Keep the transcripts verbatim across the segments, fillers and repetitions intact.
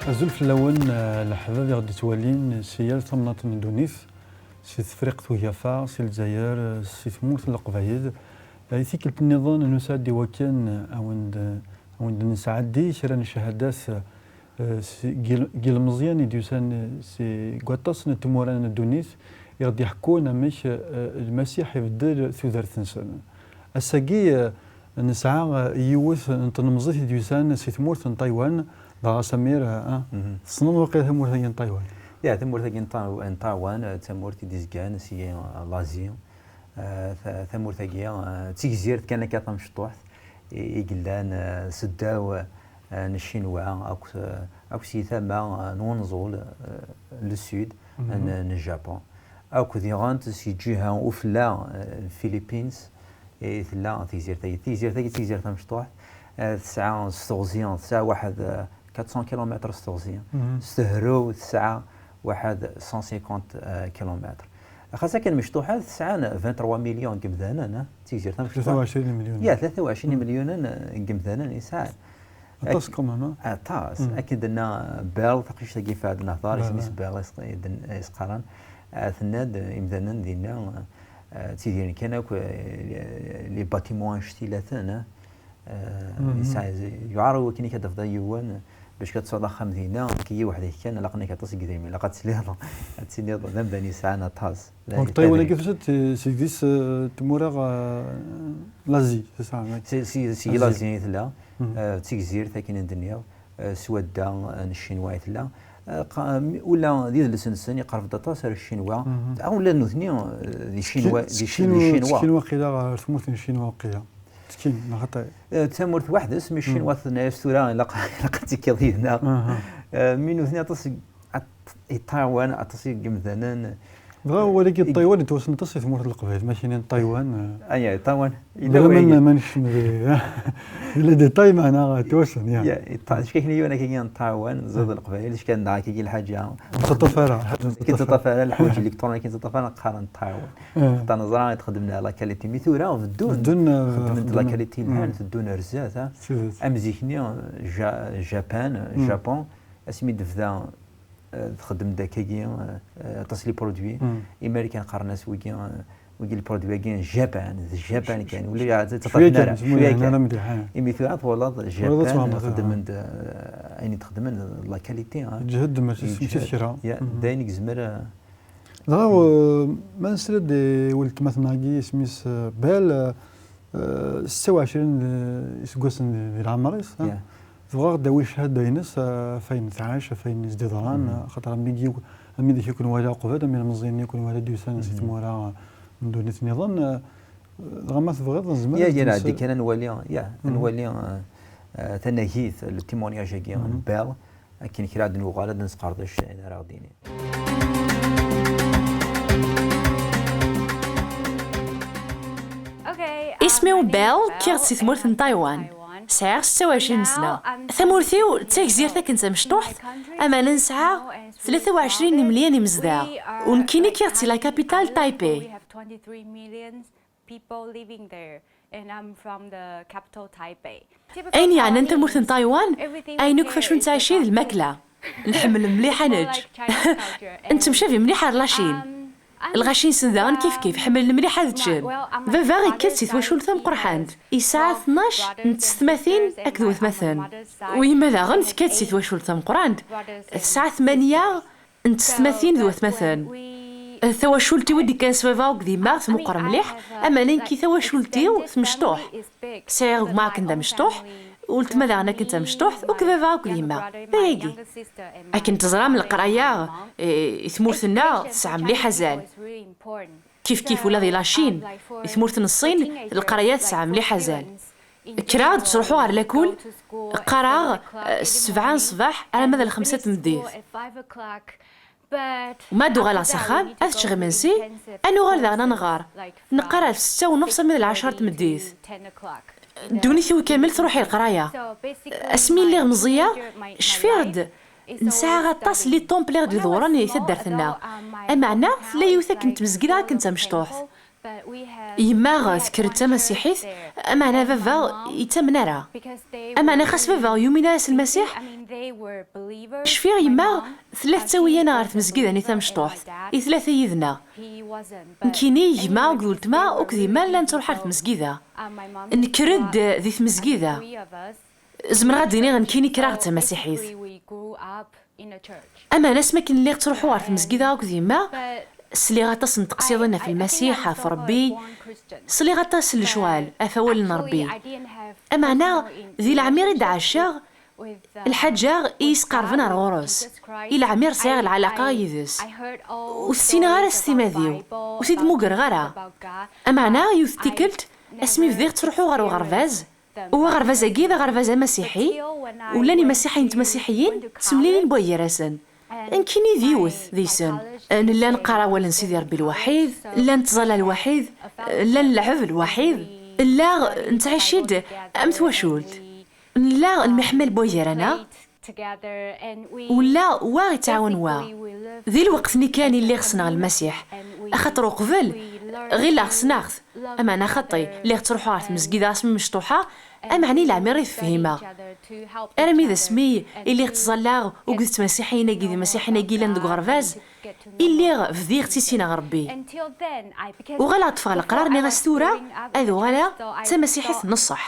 Azul fell-awen, eh, leḥbab i ɣ-d-ittwalin si yal tamnaḍt n ddunit, si Tefriqt Ugafa, si Lezzayer, eh, si tmurt n Leqbayel. Eh, i tikkelt nniḍen, nusa-d i wakken, eh, a wen-d, a wen-d-nesɛeddi kra n cchadat, eh, si, n yil-, n yilmeẓyen i d-yusan, eh, si, deg waṭas n tmura n ddunit, i ɣ-d-iḥekkun amek, eh, Lmasiḥ ibeddel tudert-nsen. Ass-agi, eh, nesɛa, eh, yiwet n tlemẓit i d-yusan si tmurt n Ṭaywan, dɣa Samir, eh, ah, tessneḍ waqila tamurt-agi n Ṭaywan? Ya, tamurt-agi n Ṭa-, n Ṭaywan, eh, d tamurt i d-izgan si, eh, Lazi. Eh, ta-, tamurt-agi, eh, d tigzirt kan akka tamecṭuḥt i, i yellan, eh, seddaw, eh, n Ccinwa, akk, eh, akk si tama, eh, n wenẓul, eh, le sud, n, n Japun. Akk diɣen si ǧiha ufella, eh, Philippines, i tella tigzirt-agi. Tigzirt-agi d tigzirt tamecṭuḥt, eh, tesɛa s teɣzi, tesɛa waḥed, eh, quatre cents kilomètres s teɣzi. S tehru tesɛa waḥed cent cinquante, eh, kilomètres. Xas akken mecṭuḥat, sɛan vingt-trois millions n yemdanen, eh, tigzirt tamecṭuḥt. Tlata u ɛecrin milyun. Ya, tlata u ɛecrin milyunen, eh, n yemdanen i sɛan. Aṭas quand même, eh? Aṭas. Akken d-tenna Bell, taqcict-agi f ad nehḍer, isem-is Bell, is-, i d-, i s-qqaren. Eh, tenna-d, eh, imdanen dinna, eh, ttidiren kan akk, eh, les bâtiments anect-ilaten, eh, eh, yesɛa, yuɛer i wakken ad d-tafeḍ yiwen, bac ad tesɛuḍ axxam dinna, nekk yiwḥed-ik kan, ilaq-ak aṭas n yidrimen, ilaq ad tiliḍ, ad tiliḍ d amdan yesɛan aṭas. Donc, Ṭaywan-agi tusa-d, eh, seg dis, eh, tmura, eh, Lazi, c'est ça, ouais. Si, si, si Lazi i tella, eh, d tigzirt akken i d-nniɣ, eh, s wadda, eh, n Ccinwa i tella. Eh, qa-, mi-, ula d idles-nsen iqerreb-d aṭas ar Ccinwa. Ah, ula d nutni, eh, di Ccinwa, di Cci-, di Ccinwa. Ttekkin waqila ɣer tmurt n Ccinwa waqila. Ttekkin, neɣ xaṭi? Eh, d tamurt weḥd-s, mi Ccinwa tenna-yas tura ilaq, ilaq ad tekkiḍ yid-neɣ. Eh, mi nutni aṭas n, at-, i Ṭaywan, aṭas n yemdanen. Dɣa wagi n Ṭaywan yettwassen aṭas i tmurt n Leqbayel, ma kinin Ṭaywan, eh. Aya, Ṭaywan. Yella wayen ma nekcem di, yella di Ṭay, meɛna yettwassen, ya. Ya, i Ṭa-, acu kan yiwen akka n Ṭaywan, ẓid Leqbayel, acu kan dɣa akka lḥaǧa. Ur tettaṭṭaf ara, lḥaǧa ur tettaṭṭaf ara, lḥaǧa électronique ur tettaṭṭaf ara, qqaren Ṭaywan. Xaṭer neẓra i txeddem la qualité. Mi tura beddun, beddun, eh, xeddmen la qualité yelhan, teddun ar zdat, ha. Am zik-nni, Ja-, Japan, Japon, asmi d-tebda, eh, txeddem-d akkagi, eh, eh, aṭas les produits. Imarikan qqaren-as wigi, eh, wigi les produits-agi n Japan, d Japan kan. Ula ur tt-ṭṭafen ara, cwiya kan. Imi tura twalaḍ Japan xeddmen-d, eh, ayen i d-xeddmen, la qualité, ha. Yeǧhed, mačči, mačči d kra. Ya, d ayen i yezmer, eh, Dɣa, eh, ma nesla-d i weltma-tneɣ-agi, isem-is, eh, Bell, eh, eh, setta u ɛecrin iseggasen di, di leɛmer-is, eh? Ya. Tebɣa ad d-tawi ccahada-ines, eh, ɣef wayen tɛac, ɣef wayen i s-d-yeḍran, eh, axaṭer am wigi, am wigi i ken-wala uqbel, am ilmeẓyen i ken-wala d-yusan si tmura, eh, n ddunit nniḍen, eh, dɣa ma tebɣiḍ, nezmer ad d-nɛeddi kan ad nwali, ya, ad nwali, eh, eh, tanagit, le témoignage-agi n Bell. Akken kra ad nuɣal ad nesqerdec ayen ara ɣ-d-yini. Isem-iw Belle, kkiɣ-d si tmurt n Ṭaywan. Sɛiɣ setta u ɛecrin sna. Tamurt-iw d tagzirt akken d tamecṭuḥt, ameɛna nesɛa tlata u ɛecrin n imelyan imezdaɣ. U nekkini kkiɣ-d si la capitale Taipei. People living there, and I'm from the capital, Taipei. Ayen yeɛnan tamurt n Ṭaywan, ayen akk f acu nettɛici d lmakla. Nḥemmel mliḥ ad nečč. Nettemcabi mliḥ ar Lacin. Lɣaci-nsen daɣen kifkif, ḥemmlen mliḥ ad ččen. Baba ikka-d si twacult tameqqrḥant. Yesɛa tnac n tsetmatin akked watmaten. U yemma daɣen tekka-d si twacult tameqqrant. Tesɛa tmanya n tsetmatin d watmaten. Tawacult-iw i d-ikkan s baba akked yemma tmeqqer mliḥ, ama nekki tawacult-iw tmecṭuḥ. Sɛiɣ gma akken d amecṭuḥ, weltma daɣen akken d tamecṭuḥt, akked baba akked yemma. D ayagi. Akken teẓram, leqraya, eh, i tmurt-nneɣ tesɛa mliḥ azal. Kif kif ula di Lacin, i tmurt n Ṣṣin, leqraya tesɛa mliḥ azal. Kkreɣ-d, ttruḥuɣ ɣer lakul, qqareɣ, eh, s sebɛa n ṣṣbeḥ arma d lxemsa n tmeddit. Ma d-uɣaleɣ s axxam, ad ččeɣ imensi, ad nuɣal daɣen ad nɣer. Neqqar ɣef ssetta u nefṣ arma d lɛecṛa n tmeddit. Ddunit-iw kamel truḥ i leqraya. Asmi lliɣ meẓẓiyeɣ, cfiɣ-d nesɛa aṭas n les temples i ɣ-d-iḍewren i taddart-nneɣ. Ameɛna, tella yiwet akken n tmezgida akken d tamecṭuḥt. Yemma tekker d tamasiḥit, ameɛna baba yettamen ara. Ameɛna xas baba ur yumin ara s Lmasiḥ, Cfiɣ yemma tella tettawi-aneɣ ɣer tmezgida-nni tamecṭuḥt, i tlata yid-neɣ. Nekkini, gma akked weltma akked yemma llan ttruḥ ɣer tmezgida. Nekker-d di tmezgida. Zemreɣ ad d-iniɣ nekkini kkreɣ d tamasiḥit. Ameɛna asmi akken lliɣ ttruḥuɣ ɣer tmezgida akked yemma, sliɣ aṭas n teqsiḍin ɣef Lmasiḥ, ɣef Ṛebbi. Sliɣ aṭas n lecɣal ɣef wawal n Ṛebbi. Ameɛna di leɛmir i d-ɛaceɣ, lḥaǧa i yi-sqerben ar ɣur-s. I leɛmir sɛiɣ lɛalaqa yid-s. Ur t-ssineɣ ara s timmad-iw. Ur t-id-mmugreɣ ara. Ameɛna yiwet n tikkelt, asmi bdiɣ ttruḥuɣ ɣer uɣerbaz, u aɣerbaz-agi d aɣerbaz amasiḥi, u llan imasiḥiyen d tmasiḥiyin ttemlilin wway gar-asen. Nekkini d yiwet deg-sen. Nella neqqar awal n Sidi Ṛebbi lwaḥid, nella nettẓalla lwaḥid, nella nleɛɛeb lwaḥid, nella nettɛici-d am twacult. Nella nemḥemmal wway gar-aneɣ, u nella wa ittɛawan wa. Di lweqt-nni kan i lliɣ ssneɣ Lmasiḥ, axaṭer uqbel ɣileɣ ssneɣ-t, ameɛna xaṭi, lliɣ ttruḥuɣ ɣer tmezgida asmi mecṭuḥeɣ, ameɛna i leɛmir i t-fhimeɣ. Armi d asmi i lliɣ ttẓallaɣ akked tmasiḥiyin-agi d imasiḥiyen-agi yellan deg uɣerbaz, i lliɣ bdiɣ ttissineɣ Ṛebbi. Uɣaleɣ ṭṭfeɣ leqrar, nniɣ-as tura ad uɣaleɣ d tamasiḥit n ṣṣeḥ.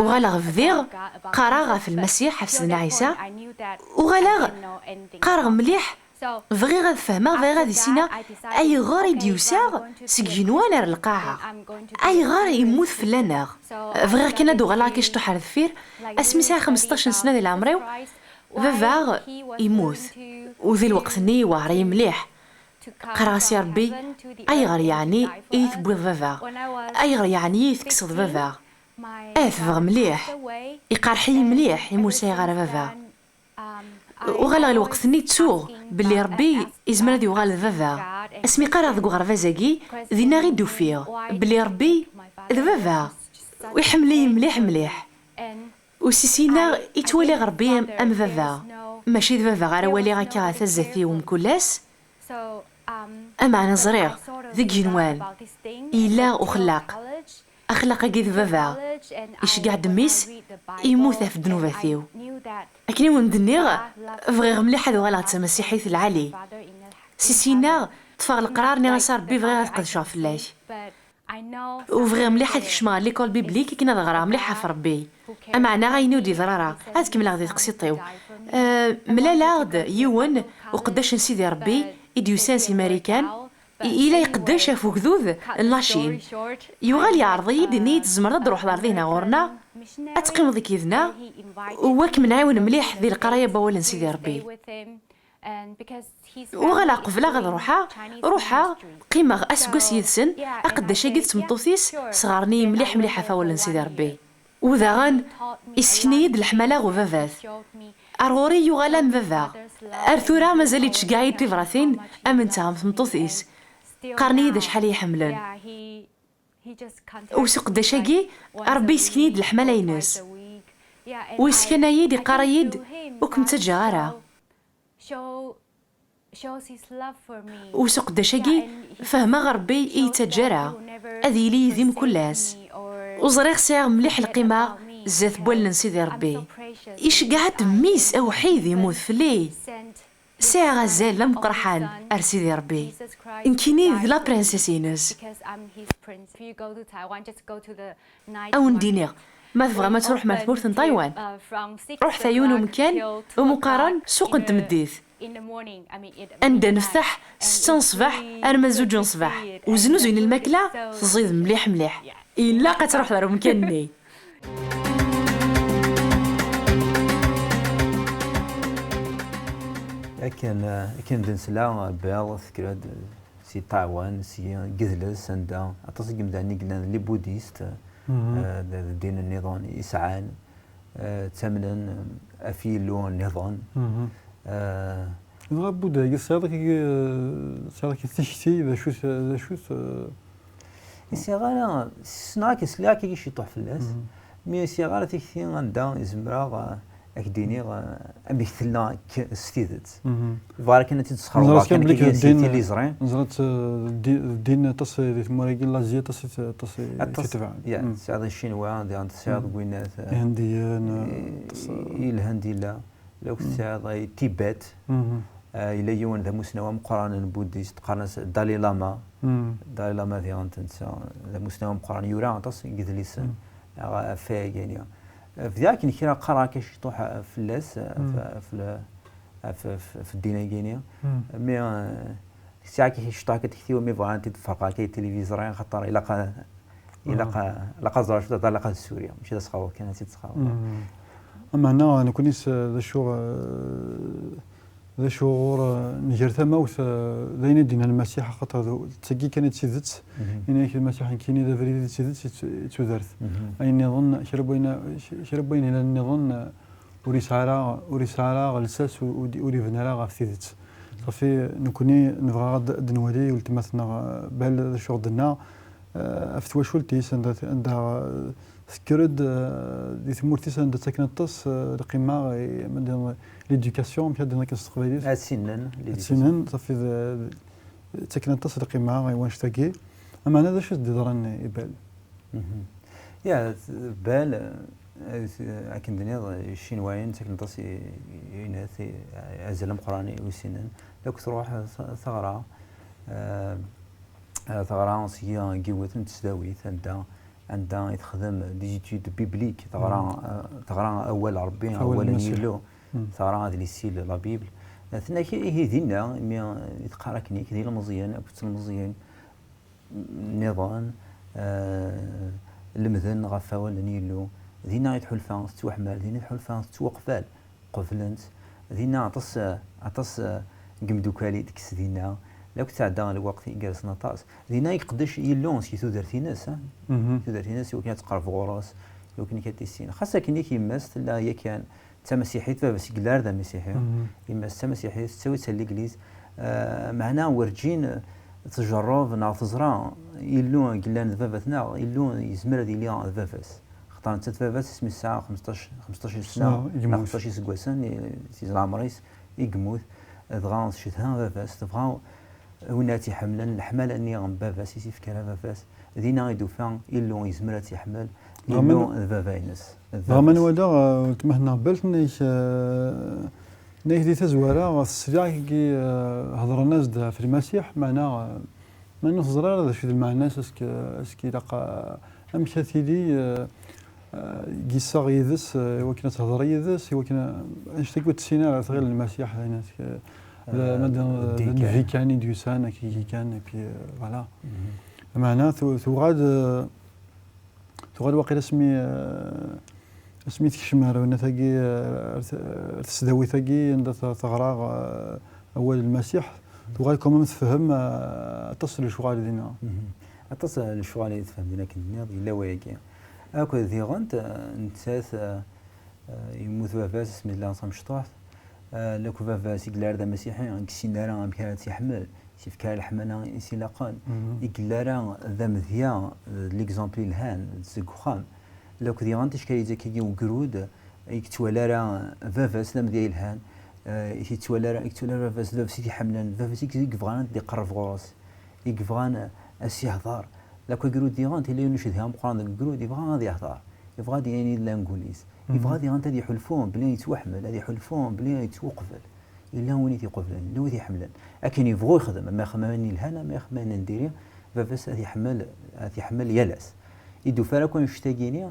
Uɣaleɣ bdiɣ qqareɣ ɣef Lmasiḥ, ɣef Sidna Ɛisa. Uɣaleɣ qqareɣ mliḥ, bɣiɣ ad fehmeɣ, bɣiɣ ad issineɣ ayɣer i d-yusa seg igenwan ar lqaɛa. Ayɣer immut fell-aneɣ? Bɣiɣ kan ad uɣaleɣ akka ciṭuḥ ar deffir. Asmi sɛiɣ xmesṭac n sna di leɛmer-iw, baba immut. U di lweqt-nni iwɛer-iyi mliḥ. Qqareɣ-as i Ṛebbi, ayɣer yeɛni i yi-tewwiḍ baba? Ayɣer yeɛni i yi-tekkseḍ baba? Ah, tebɣa mliḥ. Iqerḥ-iyi mliḥ imi ur sɛiɣ ara baba. Uɣaleɣ lweqt-nni ttuɣ belli Ṛebbi izmer ad yuɣal d baba. Asmi qqareɣ deg uɣerbaz-agi, dinna i d-ufiɣ belli Ṛebbi d baba. U iḥemmel-iyi mliḥ mliḥ. U si sinna i ttwaliɣ Ṛebbi am, am baba. Mačči d baba ara waliɣ akka ɣer tazzat-iw mkul ass. Ameɛna ẓriɣ, deg igenwan, yella uxellaq. Axellaq-agi d baba. Iceggeɛ-d mmi-s, yemmut ɣef ddnubat-iw. Akken i wen-d-nniɣ, bɣiɣ mliḥ ad uɣaleɣ d tamasiḥit lɛali. Si sinna, ṭṭfeɣ leqrar, nniɣ-as a Ṛebbi, bɣiɣ ad qedceɣ fell-ak. U bɣiɣ mliḥ ad kecmeɣ ɣer l'école biblique akken ad ɣreɣ mliḥ ɣef Ṛebbi. Ameɛna ayen ur d-yeḍra ara, ad kemmleɣ di teqsiṭ-iw. Eh, mlaleɣ-d yiwen uqeddac n Sidi Ṛebbi i d-yusan si Marikan, i-, ila iqeddec ɣef ugdud n la Chine. Yuɣal yeɛreḍ-iyi-d, yenna-yi-d tzemreḍ ad d-truḥeḍ ar dihna ɣur-neɣ, ad teqqimeḍ deg yid-neɣ, u ad kem-nɛiwen mliḥ di leqraya n wawal n Sidi Ṛebbi. Uɣaleɣ qebleɣ ad ruḥeɣ, ruḥeɣ, qqimeɣ aseggas yid-sen, aqeddac-agi d tmeṭṭut-is sɣaren-iyi mliḥ mliḥ ɣef wawal n Sidi Ṛebbi. U daɣen, issken-iyi-d leḥmala n ubabat. Ar ɣur-i yuɣal am baba. Ar tura mazal ittceggiɛ-iyi-d tibratin am netta, am tmeṭṭut-is. Qqaren-iyi-d acḥal i yi-ḥemmlen. U s uqeddac-agi, Ṛebbi yessken-iyi-d leḥmala-ines. U yesskan-iyi-d, iqqar-iyi-d, ur kem-ttaǧǧaɣ ara. U s uqeddac-agi, fehmeɣ Ṛebbi i yi-ttaǧǧa ara, ad yili yid-i mkul ass. U ẓriɣ sɛiɣ mliḥ lqima zdat n wallen n Sidi Ṛebbi. Iceggeɛ-d mmi-s awḥid, yemmut fell-i. Sɛiɣ azal d ameqqraḥan ar Sidi Ṛebbi. Nekkini d la princesse-ines. Ad wen-d-iniɣ, ma tebɣam ad truḥem ar tmurt n Taiwan, ruḥet ar yiwen umkan umi qqaren Suq n Tmeddit, anda nefteḥ setta n ṣṣbeḥ arma d zuǧ n ṣṣbeḥ. U znuzu n lmakla teẓid mliḥ mliḥ. Ilaq ad truḥeḍ ar umkan-nni. Akken, akken d-nesla, Bill tekker-d si Ṭaɛwan, si Gedles, anda aṭas n yimdanen i yellan d les bouddhistes, eh, d, d ddin nniḍen i sɛan, eh, ttamnen, eh, ɣef Yillu nniḍen. Eh, Dɣa Buda-agi tesɛiḍ akka, tesɛiḍ akka tikti, d acu-t, d acu-t, eh, Ur sɛiɣ ara, ssneɣ akka, sliɣ akka i ciṭuḥ fell-as, mi ur sɛiɣ ara tikti anda i zemreɣ, eh, ad k-d-iniɣ, eh, amek tella s tidet. Bɣiɣ ara kan ad tt-id-sxerweḍ kan akka i tiliẓri. Neẓra-tt, eh, d ddin aṭas di tmura-agi n Lazi, aṭas i t-, aṭas i t-itebɛen. Ya, tesɛiḍ Icinwa, diɣen tesɛiḍ deg winnat, eh, Ihendiyen, eh, aṭas, eh, i Lhend yella. La tesɛiḍ ay Tibet. Ah, yella yiwen d amussnaw ameqqran n Buddhist, qqaren-as Dalai Lama. Dalai Lama diɣen netta d amussnaw ameqqran, yura aṭas n yedlisen ɣef wayagi-nni. Bdiɣ akken kra qqareɣ akka ciṭuḥ fell-as, ɣef, ɣef le-, ɣef, ɣef, ɣef ddin-agi-nni. Mais, euh, sɛiɣ akka ciṭuḥ akka tektiwin, mi bɣiɣ ad tent-id-ferqeɣ akka i tiliviẓri, axaṭer ilaq a-, ilaq a-, ilaq ad ẓreɣ cwiṭ, ilaq ad ssuriɣ, mačči d asxerweḍ kan ad tt-id-sxerweḍ. Meɛna, nekkni s-, d acu, eh, d acu ɣur, eh, nger tamawt, eh, d ayen i d-yenna Lmasiḥ, axaṭer d, d tagi kan i d tidet. Yenna-yak Lmasiḥ, nekkini d abrid i d tidet, i t-, i tudert. Ayen nniḍen, kra n wayen, kra n wayen yellan nniḍen, eh, ur yesɛi ara, ur yesɛi ara lsas, ur, ur d-, ur yebni ara ɣef tidet. Safi, nekkni nebɣa ad, ad nwali weltma-tneɣ, eh, Bal d acu ɣ-d-tenna, eh, ɣef twacult-is, anda, anda, eh, tekker-d, eh, di tmurt-is, anda ttaken aṭas, eh, lqima i, ma d-, l'éducation, amek ad d-nniḍ akken s teqbaylit? Ad ssinen, ad l'éducation. Ssinen, safi d, d, ttaken aṭas lqima i wanect-agi. Ameɛna d acu i s-d-yeḍran i Bal? Ya, Bal, eh, akken d-nniḍ, Icinwayen ttaken aṭas i, i, i, azal ameqqran i ur ssinen. Lakk truḥ t-, teɣra, eh, eh, teɣra seg yiwet n tesdawit anda, anda i texdem des études bibliques, teɣra, eh, teɣra awal Ṛebbi, awal n Yillu. Teɣra adlis-is, la Bible. Eh, tenna-k, ihi dinna, imi i teqqar akken-ik, d ilmeẓyen akked tlemẓyin nniḍen, eh, lemden ɣef wawal n Yillu. Dinna i tḥulfa tettwaḥmal, dinna i tḥulfa tettwaqbal, qeblen-tt. Dinna aṭas, aṭas n yimdukal i d-tekkes dinna. Lakk tɛedda lweqt igerrzen aṭas. Dinna i iqeddec Yillu seg tudert-ines, eh? Tudert-ines, iwakken ad tqerreb ɣur-s, iwakken ad tissin. Xas akken-ik yemma-s tella yakan d tamasiḥit, baba-s yella d amasiḥi. Yemma-s d tamasiḥit, tettawi-tt ar l'église. Eh, meɛna werǧin tjerreb neɣ teẓra Illu i yellan d baba-tneɣ, Illu yezmer ad yili d baba-s. Xaṭer nettat baba-s asmi tesɛa xmesṭac, xmesṭac sna, neɣ xmesṭac iseggasen, i, si leɛmer-is, i yemmut. Dɣa tcedha baba-s, tebɣa win ara tt-iḥemmlen, leḥmala-nni n baba-s i s-ifka ara baba-s. Dinna i d-tufa Illu yezmer ad tt-iḥemmel, Illu d baba-ines. Dɣa ma nwala, eh, weltma-tneɣ Bal tenna-k, eh, tenna-k di tazwara, tesliɣ-agi, eh, hedren-as-d ɣef Lmasiḥ, meɛna, eh, meɛna ur teẓri ara d acu d lmeɛna-s, est-ce que, est-ce que ilaq, eh, amek ad tili, eh, eh, i yessaɣ yid-s, eh, i wakken ad tehder yid-s, i wakken, eh, annect-agi ur tessin ara, tɣil Lmasiḥ d ayen, est-ce que, eh, d, ma d, d nnbi kan i d-yusan, akka kan, et puis, eh, voilà. Meɛna tu-, tuɣal, eh, Tuɣal waqil asmi, eh, asmi tekcem ar unat-agi, eh, ar t-, ar tesdawit-agi anda t-, teɣra, eh, awal n Lmasiḥ, tuɣal quand même tefhem, eh, aṭas n lecɣal dinna. Aṭas n lecɣal i tefhem dinna akken tenniḍ, yella wayagi. Akked diɣen, eh, nettat, eh, Eh, yemmut baba-s asmi tella d tamecṭuḥt. Eh, lakk baba-s i yella d amasiḥi, ur yessin ara amek ara tt-iḥemmel, s-yefka ara leḥmala i s-ilaqen. I yella ara d amedya, d l'exemple yelhan seg uxxam. Lakk diɣen ticki yettaki-d ugrud, i yettwali ara baba-s d amedya yelhan, eh, i yettwali ara, i yettwali ara baba-s d baba-s i t-iḥemmlen, d baba-s i yebɣan ad d-iqerreb ɣur-s, i yebɣan ad s-ihder. Lakk agrud diɣen, tili yiwen ucedhi ameqqran deg ugrud, yebɣa ad ihder. Yebɣa ad d-yini llan deg wul-is. Yebɣa diɣen ad iḥulfu belli yettwaḥemmel, ad iḥulfu belli yettwaqbel. Yella win i t-iqublen, yella win i t-iḥemmlen. Akken yebɣu yexdem, ama ixemmamen yelhan, ama ixemmamen n diri, baba-s ad iḥemmel, ad iḥemmel yal ass. I d-ufar akk annect-agi-ni,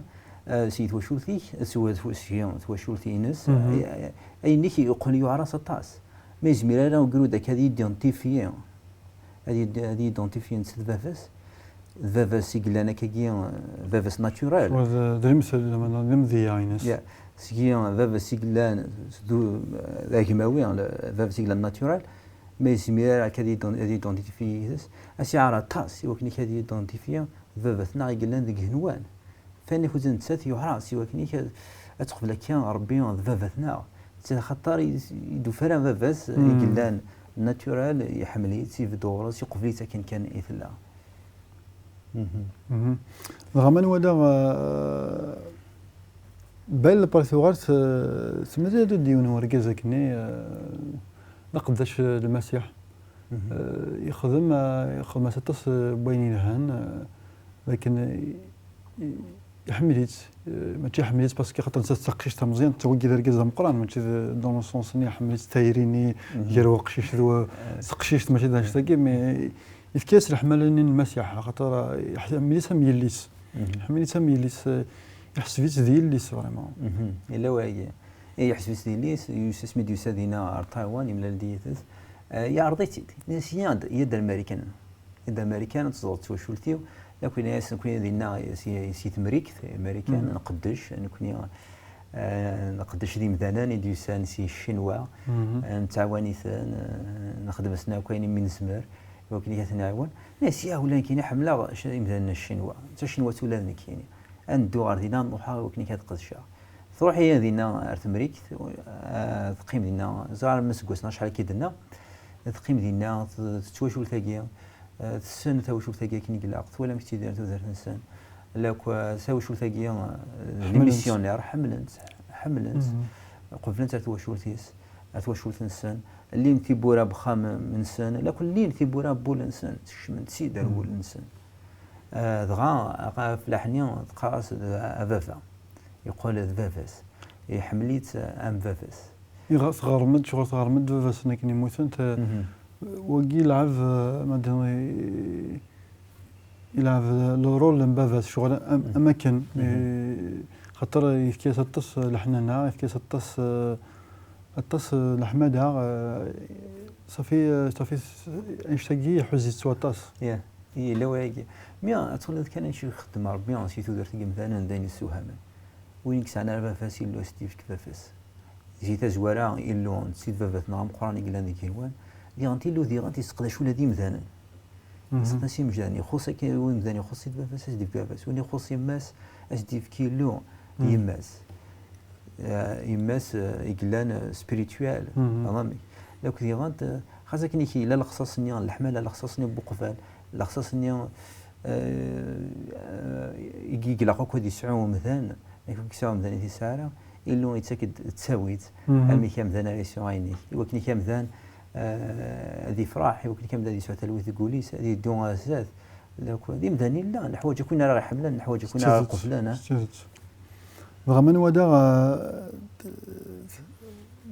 eh, si twacult-ik, si wa-, si twacult-ines, eh, ayen-ik yeqqel yuɛer-as aṭas. Ma yezmir ara ugrud akka ad yi-identifiyi, ad yi-, ad yi-identifiyi netta d baba-s, d baba-s i yellan akkagi, d baba-s naturel. Wa d, d lemtel, lameɛna d lemdeyya-ines. Ya, seg-i baba-s i yellan s du-, d agmawi, le-, baba-s i yellan naturel, ma yezmir ara akka ad yi-, ad yi-identifiyi yid-s, ad s-iɛer aṭas i wakken ad yi-identifiyi d baba-tneɣ i yellan deg igenwan. Fkan-ak-tt nettat yuɛer-as i wakken ad, ad teqbel akka Rebbi d baba-tneɣ. Nettat axaṭer i, i d-ufar baba-s i yellan naturel, iḥemmel-itt, ibedd ɣur-s, iqbel-itt akken kan i tella. Dɣa ma nwala, eh, Bal, après tuɣal, eh, temlal-d yiwen n urgaz akkenni, eh, d aqeddac n Lmasiḥ. Eh, ixdem, eh, ixdem-as aṭas, eh, n wayen yelhan, eh, lakin, eh, i-, Iḥemmel-itt, eh, mačči iḥemmel-itt parce que xaṭer nettat d taqcict tameẓyant, d wagi d argaz d ameqqran, mačči d, dans le sens-nni iḥemmel-itt tayri-nni gar weqcic d wa-, d teqcict, mačči d annect-agi, mais yefka-yas leḥmala-nni n Lmasiḥ, xaṭer, eh, iḥemmel-itt am yelli-s. Iḥemmel-itt am yelli-s, eh, iḥseb-itt d yelli-s, vraiment. Yella wagi. Eh, iḥseb-itt d yelli-s, yusas mi d-yusa dinna ar Taiwan, yemlal-d yid-s. Eh, yeɛreḍ-itt-id. Yenna-yas, yya-d, yya-d ar Marikan. Yya-d ar Marikan, ad teẓreḍ d twacult-iw. Lakk yenna-yas, nekkni dinna si, si Temrikt, Marikan, nqeddec, nekkni, eh, nqeddec d imdanen i d-yusan si Ccinwa. Eh, nettɛawan-iten, eh, nexdem-asen akk ayen imi nezmer, i wakken ad ten-nɛawen. Yenna-yas, ya ula nekkini ḥemmleɣ c-, imdanen n Ccinwa. D tacinwat ula d nekkini. Ad neddu ɣer dinna, ad nruḥ i wakken ad qedceɣ. Tṛuḥ-iyi dinna ar Temrikt, eh, teqqim dinna, ẓer ma seg wass neɣ acḥal akka i d-tenna, teqqim dinna, t-, tettwacult-agi, eh, tessen tawacult-agi akken i ilaq, twala amek ttidiren tudert-nsen. Lakk, eh, tawacult-agi, eh, d imisyuner, ḥemmlen-tt, ḥemmlen-tt, qeblent ar twacult-is, ar twacult-nsen, llin tiwwura n wexxam-nsen, lakk llin tiwwura n wul-nsen, skecment-tt-id ar wul-nsen. Eh, dɣa, ɣef laḥni, teqqar-as d a baba. Yeqqel d baba-s. Iḥemmel-itt am baba-s. Iɣ-, tɣerrem-d, ccɣel tɣerrem-d baba-sen akken i mmuten, te-, wagi ilɛeb, eh, ma d-, i-, ilɛeb le rôle n baba-s, ccɣel am, am akken. Eh, xaṭer yefka-yas aṭas, eh, leḥnana, yefka-yas aṭas, eh, aṭas, eh, leḥmala, eh, safi, eh, safi s-, annect-agi iḥuza-tt s waṭas. Yella wayagi. Mi ad twaliḍ kan acu ixeddem Ṛebbi si tudert n yimdanen d ayen yessewhamen. Win i yesɛan ara baba-s, Illu as-d-yefk baba-s. Si tazwara, Illu, netta i d baba-tneɣ ameqqran i yellan deg yigenwan, diɣen Illu diɣen yesseqdac ula d imdanen. Yesseqdac imdanen, ixuṣ akka, win imdanen ixuṣ-it baba-s, as-d-yefk baba-s. Win ixuṣ yemma-s, as-d-yefk Illu yemma-s. Eh, yemma-s, eh, i yellan, eh, spirituel, amek. Lakk diɣen, eh, xas akken i yella lexṣaṣ-nni n leḥmala, lexṣaṣ-nni n uqbal, lexṣaṣ-nni, eh, eh, i ilaq akk ad yesɛu umdan, akken yesɛu umdan i t-yesɛa ara, Illu yettak-d ttawil, amek amdan ara yesɛu ayen-ik, i wakken amdan, eh, ad yefreḥ, i wakken amdan ad yesɛu talwit deg wul-is, ad yeddu ar zdat. Lakk d imdanen i llan, neḥwaǧ akk win ara ɣ-iḥemmlen, neḥwaǧ akk win ara ɣ-iqeblen, eh. S tidet. Dɣa ma nwala, eh,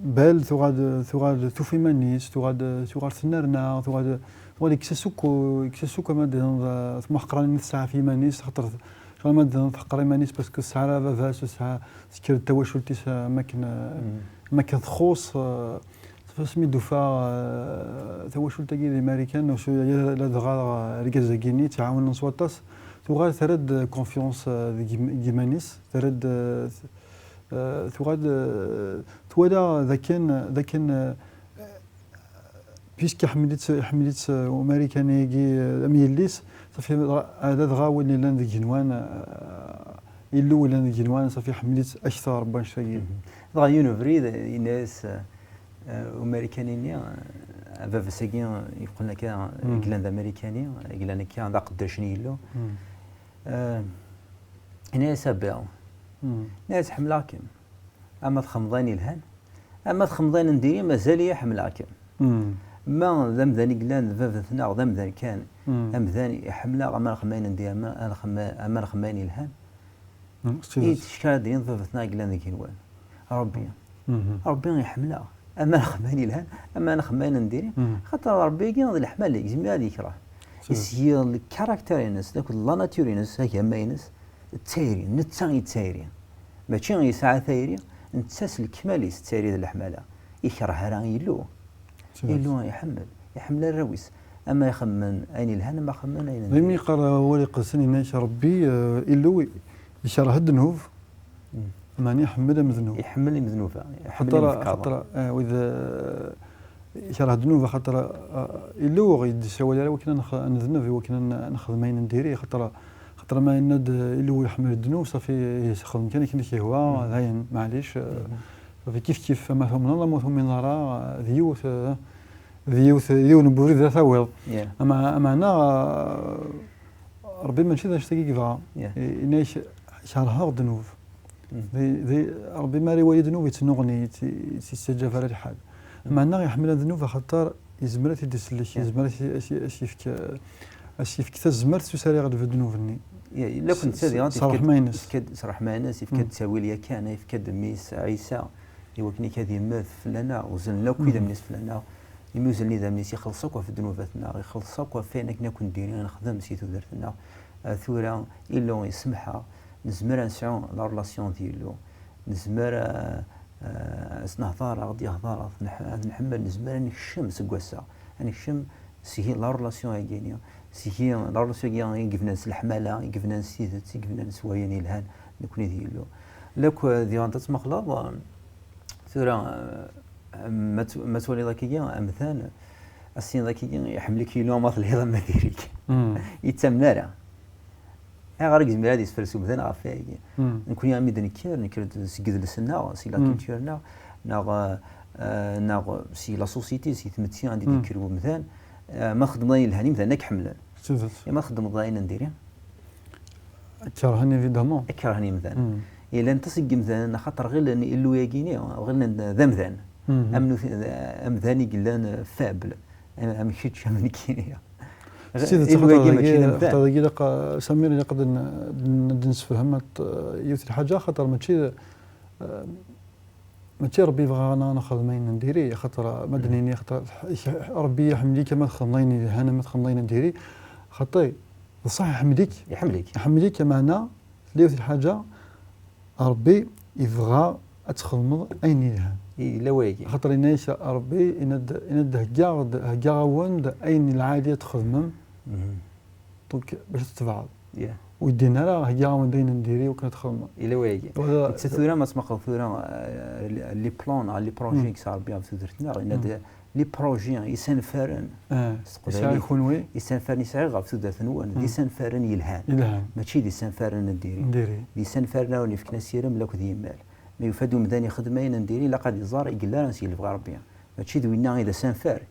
Belle tuɣal, tuɣal tufa iman-is, tuɣal, tuɣal tennerna, tuɣal, tuɣal yekkes-as akk, yekkes-as akk ama d, eh, tmuḥeqranyin i tesɛa ɣef yiman-is, xaṭer, xaṭer ama d, teḥqer iman-is parce que tesɛa ara baba-s, tesɛa, tekker-d tawacult-is, eh, am akken, eh, am akken txuṣ, eh, Asmi d-tufa, eh, tawacult-agi di Marikan, ladɣa argaz-agi-nni ttɛawnen s waṭas, tuɣal terra-d confiance, eh, deg yim-, deg yiman-is, terra-d, eh, t-, eh, tuɣal, eh, twala d akken, d akken, eh, puisque iḥemmel-itt, iḥemmel-itt, eh, Umarikani-agi, eh, am yelli-s, safi, ladɣa win yellan deg igenwan, eh, Illu yellan deg igenwan, safi iḥemmel-itt akteṛ n wannect-agi. Dɣa yiwen ubrid, yenna-yas, eh, Umarikani-nni, eh, baba-s-agi yeqqlen akka, yellan d Amarikani, yellan akka d aqeddac n Yillu. Eh, yenna-yas, a Bill, yenna-yas, ḥemmleɣ-kem. Ama txedmeḍ ayen yelhan, ama txedmeḍ ayen n diri, mazal-iyi ḥemmleɣ-kem. Ma d amdan i yellan d baba-tneɣ, d amdan kan, amdan iḥemmel-aɣ, ama nxeddem ayen n diri, ama, ama nxeddem ayen yelhan. I d-, d acu ara d-tiniḍ baba-tneɣ i yellan deg igenwan? Ṛebbi. Ṛebbi iḥemmel-aɣ. Ama nxeddem ayen yelhan, ama nxeddem ayen n diri. Xaṭer Ṛebbi-agi d leḥmala, yezmer ad yekreh. Is-, lkarakter-ines, akked la nature-ines, agama-ines, d tayri, netta i d tayri. Mačči yesɛa tayri, netta s lekmal-is d tayri d leḥmala. Ikreh ara Illu. Illu iḥemmel, iḥemmel arraw-is. Ama ixemmen ayen yelhan, ama xemmen ayen n diri. Daymi yeqqar awal iqedsen, yenna-k Ṛebbi, eh, Illu, yekreh ddnub, meɛna iḥemmel amednub. Iḥemmel imednuba, iḥemmel imefkaḍ. Xaṭer, eh, wid, eh, yekreh ddnub, xaṭer, eh, Illu ur ɣ-d-yessawal ara wakken ad nex-, ad nedneb, i wakken ad n-, ad nexdem ayen n diri, xaṭer, xaṭer ma yenna-d, eh, Illu iḥemmel ddnub, safi, ih, xdem kan akken i k-yehwa, dayen, maɛlic, eh, safi kif kif, ama tumneḍ, ama ur tumineḍ ara, eh, d yiwet, eh, d yiwet, d yiwen n ubrid ara tawiḍ. Ama, ameɛna, eh, Ṛebbi mačči d annect-agi i yebɣa. Yenna-k, kerheɣ ddnub. Di, di, Ṛebbi mi ara iwali ddnub, yettnuɣni, yett-, yettaǧǧa ɣer lḥal. Meɛna iḥemmel ddnub axaṭer yezmer ad t-id-isellek, yezmer ad s-, ad s-, ad s-yefk, ad s-yefk tazmert s usari iɣleb ddnub-nni. Ya, illa s-, kun s-, tadiɣ, s ṛṛeḥma-ines. Yefka-d s ṛṛeḥma-ines, yefka-d ttawil yakan, yefka-d mmi-s Ɛisa, i wakken akka ad yemmet fell-aneɣ, uzzlen akk idammen-is fell-aneɣ. Imi uzzlen idammen-is, ixelleṣ akk ɣef ddnubat-nneɣ, ixelleṣ akk ɣef wayen akken akk n diri nexdem si tudert-nneɣ. Ah, tura, Illu yessemḥ-aɣ, nezmer ad nesɛu la relation d Illu, nezmer, ah, ah, ad s-nehḍer, ad ɣ-d-yehḍer, ad nḥ-, ad nḥemmel, nezmer ad nekcem seg wass-a, ad nekcem seg la relation-agi-ni, seg la relation-agi i yebnan s leḥmala, i yebnan s tidet, i yebnan s wayen yelhan, nekni d Illu. Lakk, eh, diɣen ad tmexleḍ, eh, tura, eh, ma t-, ma twaliḍ akkagi amdan, ad s-tiniḍ akkagi, iḥemmel-ik Illu ama telhiḍ ama diri-k. Yettamen ara. Ayɣer i yezmer ad yesfers umdan ɣef wayagi? Nekni, armi d-nekker, nekker-d seg idles-nneɣ, si la culture-nneɣ, neɣ, eh, neɣ si la société, si tmetti anda i d-yekker umdan, eh, ma txeddmeḍ ayen yelhan, imdanen ad k-ḥemmlen. S tidet. Ma txeddmeḍ ayen n diri, ad k-kerhen, évidemment. Ad k-kerhen imdanen. Llan aṭas n yimdanen, axaṭer ɣilen Illu-agi-ni, ɣilen d amdan. Am nut-, amdan i yellan faible, am, am kečč, am nekkini. S tidet, Illu-agi axaṭer mačči d dagi, amdan. Axaṭer dagi ilaq, Samir, ilaq ad n-, ad n-, ad d-nessefhem at-, yiwet n lḥaǧa, axaṭer mačči d, eh, mačči Ṛebbi yebɣa aɣ-, nexdem ayen n diri, axaṭer ma d-nini, axaṭer Ṛebbi iḥemmel-ik ama txedmeḍ ayen yelhan, ama txedmeḍ ayen n diri, xaṭi, d ṣṣeḥ iḥemmel-ik. Iḥemmel-ik. Iḥemmel-ik, ameɛna, tella yiwet n lḥaǧa, Ṛebbi yebɣa ad txedmeḍ ayen yelhan. Yella wayagi. Axaṭer yenna-yak Ṛebbi, yenna-d, yenna-d, "Heggaɣ-d, heggaɣ-awen-d ayen lɛali ad txedmem." Donc, bac ad tetbeɛeḍ. Ur d-yenni ara, "Heggaɣ-awen-d ayen n diri wakken ad txedmeḍ." Yella wayagi. Netta tura, ma tmaqleḍ tura, eh, les plans neɣ les projets i yesɛa Ṛebbi ɣef tudert-nneɣ, yenna-d, les projets, isanfaren, s teqbaylit, isanfaren i sɛiɣ ɣef tudert-nwen, d isanfaren yelhan. Yelhan. Mačči d isanfaren n diri. N diri. D isanfaren ara wen-yefken asirem lakk d yimal. Ma yufa-d umdan ixeddem ayen n diri, ilaq ad iẓer i yella ara s-yelbeɣ Ṛebbi. Mačči d winna i d asanfar,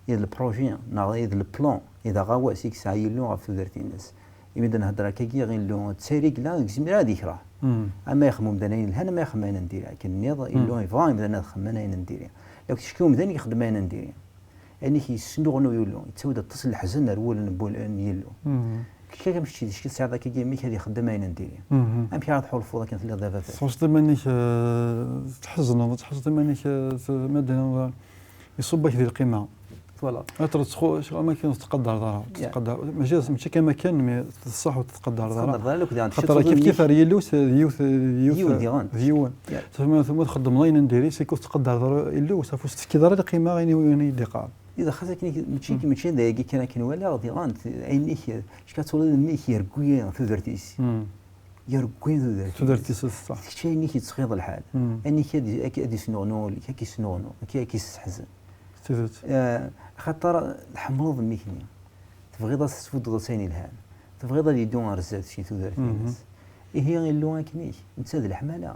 i d le projet, neɣ i d le plan, i d aɣawas i yesɛa Yillu ɣef tudert-ines. Imi d-nhedder akkagi, Illu d tayri yellan, ur yezmir ara ad yekreh. Ama ixdem umdan ayen yelhan, ama ixdem ayen n diri. Akken nniḍ, Illu yebɣa imdanen ad xedmen ayen n diri. Yakk ticki umdan ixeddem ayen n diri. Ayen i k-yesnuɣnu Yillu, yettawi-d aṭas n leḥzen ar wul n wul-, n Yillu. Kečč akka, kečč d kečč tesɛiḍ akkagi mmi-k ad ixeddem ayen n diri. Amek ara tḥulfuḍ akken telliḍ d ababat? Tḥusseḍ iman-ik, eh, tḥezneḍ, tḥusseḍ iman-ik, eh, t-, ma d-, iṣubb-ak di lqima. Twalaḍ. Ad tettxu-, am akken ur tettqadareḍ ara. Ur tettqadar-, mačči, mačči kan akken, mais d ṣṣeḥ ur tettqadareḍ ara. Ur tettqadareḍ ara, lakk diɣen xaṭer kif kif ar Yillu s-, d yiwet, d yiwet, yiwen. D yiwen. Tafma, tafma txeddmeḍ ayen n diri, c'est que ur tettqadareḍ ara Illu, safi ur s-tefkiḍ ara lqima i wayen i d-iqqar. Ida xas akken, mačči, mačči d ayagi kan akken walaɣ, diɣen, ayen-ik, kečč ad twaliḍ mmi-k yergwi tudert-is. Yergwi tudert-is. Tudert-is, d ṣṣeḥ. Kečč ayen-ik yettxiḍ lḥal. Ayen-ik ad, ad, ad yesnuɣnu ul-ik, ad k-yesnuɣnu, ad k-, ad k-yesseḥzen. S tidet. Eh, axaṭer tḥemmleḍ mmi-k-nni. Tebɣiḍ ad tesbuddeḍ ayen yelhan. Tebɣiḍ ad yeddu ɣer zdat si tudert-ines. Ihi Illu akken-ik, netta d leḥmala.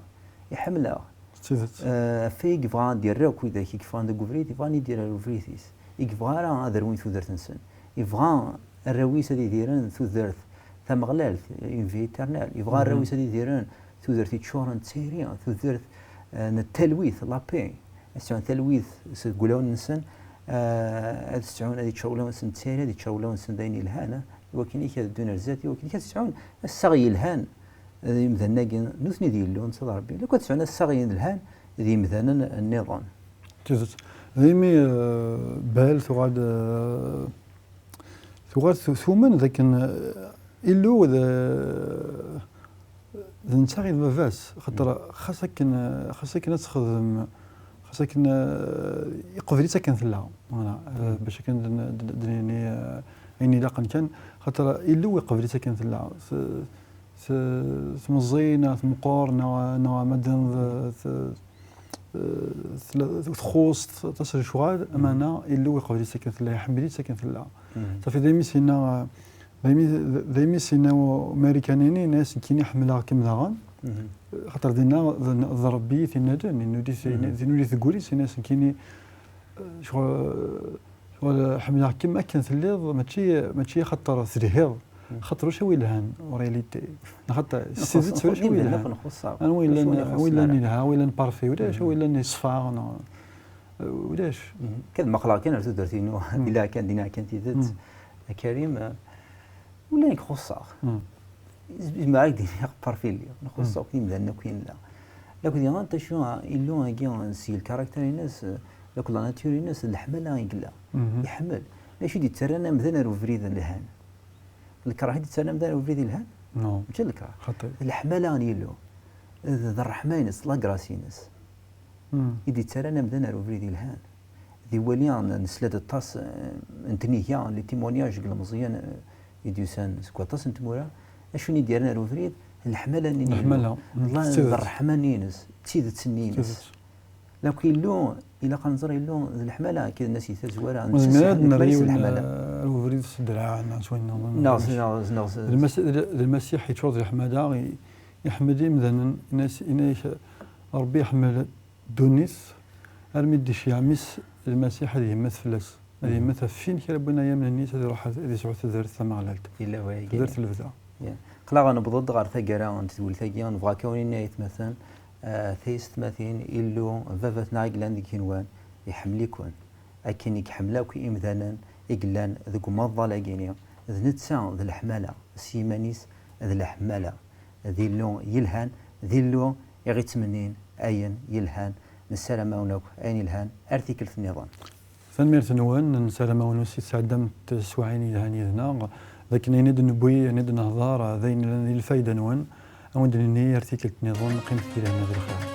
Iḥemmel-aɣ. S tidet. Eh, ɣef waya i yebɣa ad d-yerr akk widak i yeffɣen deg ubrid, yebɣa ad d-yerr ubrid-is. I yebɣa ara ad rwin tudert-nsen. Yebɣa arraw-is ad idiren tudert tameɣlalt, une vie éternelle. Yebɣa arraw-is ad idiren tudert yeččuren d tayri, tudert, eh, n talwit, la paix. Ad sɛun talwit seg wulawen-nsen, eh, ad sɛun, ad yeččur wulawen-nsen d tayri, ad yeččur wulawen-nsen d ayen yelhan, eh, i wakken-ik ad ddun ar zdat, i wakken-ik ad sɛun assaɣ yelhan, eh, imdanen-agi, nutni d Yillu, netta d Ṛebbi. Lakk ad sɛun assaɣ yelhan d yimdanen nniḍen. Tidet. Daymi, eh, Baal tuɣal, eh, tuɣal tu-, tumen d akken, eh, Illu d, d netta i d baba-s, xaṭer xas akken, xas akken ad texdem, xas akken, eh, iqbel-itt akken tella. Voilà, eh, bac akken d-, d-, d-, d-nini, eh, ayen ilaqen kan, xaṭer Illu iqbel-itt akken tella. S-, s-, tmeẓẓi neɣ tmeqqer neɣ, neɣ ma d-, t-, tella, txuṣṣ, aṭas n lecɣal, ameɛna Illu iqbel-itt akken tella, iḥemmel-itt akken tella. Safi daymi s-yenna, daymi, daymi s-yenna Umarikan-ini, yenna-yas, "Nekkini ḥemmleɣ-kem daɣen." Xaṭer dinna d, d Ṛebbi i t-yennaden, yennul-it, yennul-it deg wul-is, yenna-yas, "Nekkini, eh, ccɣel, ccɣel ḥemmleɣ-kem akken telliḍ, mačči, mačči axaṭer telhiḍ." Xaṭer ulac a wi yelhan, en réalité. Neɣ xaṭer, s tidet ulac a wi yelhan. Anwa yellan, a wi yellan yelha, a wi yellan parfait, ulac, a wi yellan yeṣfa, neɣ, ulac. Kan ma qqleɣ kan ar tudert-inu, dina kan, dina kan tidet. A Karim, eh, ula nekk xuṣṣeɣ. Zemreɣ ad d-iniɣ parfait lliɣ, nxuṣṣ akk imdanen akk yella. Lakked iɣant acu, Illu-agi, si lkarakter-ines, lakked la nature-ines, d leḥmala i yella. Iḥemmel. D acu i d-yettarran amdan ar ubrid lhan? D lekrah i d-yettarran amdan ar ubrid yelhan? Mačči d lekrah. D leḥmala n Yillu. D, d ṛṛeḥma-ines, la grâce-ines. I d-yettarran amdan ar ubrid yelhan. D iwali, n-, nesla-d aṭas, eh, n tniga, les témoignages deg ilemẓiyen, eh, i d-yusan seg waṭas n tmura. Acu i d-yerran ar ubrid? D leḥmala-nni n Yillu. D ṛṛeḥma-nni-ines, d tidet-nni-ines. Lakked Illu, ilaq ad nẓer Illu d leḥmala, akka d nnas i tazwara, netta s leḥmala. Ar ubrid s ddreɛ, neɣ s wayen nniḍen. Neɣ s, neɣ s, neɣ s. D Lmasiḥ yeččur d leḥmala, i-, iḥemmel imdanen, ini-as, ini-ak, Ṛebbi iḥemmel ddunit, armi d-iceyyeɛ mmi-s Lmasiḥ ad yemmet fell-as, ad yemmet ɣef win kra n win ay amnen-is, ad iruḥ ad, ad yesɛu tudert tameɣlalt. Yella wayagi. Tudert n lebda. Aql-aɣ newweḍ-d ɣer taggara n tedwilt-agi, nebɣa ad k-awen-nini ay atmaten, ah, tayessetmatin, Illu, Baba-tneɣ i yellan deg igenwan, iḥemmel-iken. Akken i iḥemmel akk imdanen i yellan deg umaḍal-agi-ni, d netta d leḥmala, s yiman-is d leḥmala, d Illu yelhan, d Illu i ɣ-ittmennin ayen yelhan. Nessaram-awen akk ayen yelhan, ar tikkelt nniḍen. Tanemmirt-nwen, nessaram-awen aussi tesɛeddamt tiswiɛin yelhan yid-neɣ, d akken ayen i d-newwi, ayen i d-nehḍer, d ayen yellan di lfayda-nwen, ad wen-d-nini ar tikkelt nniḍen, qqimet di lehna d lxir.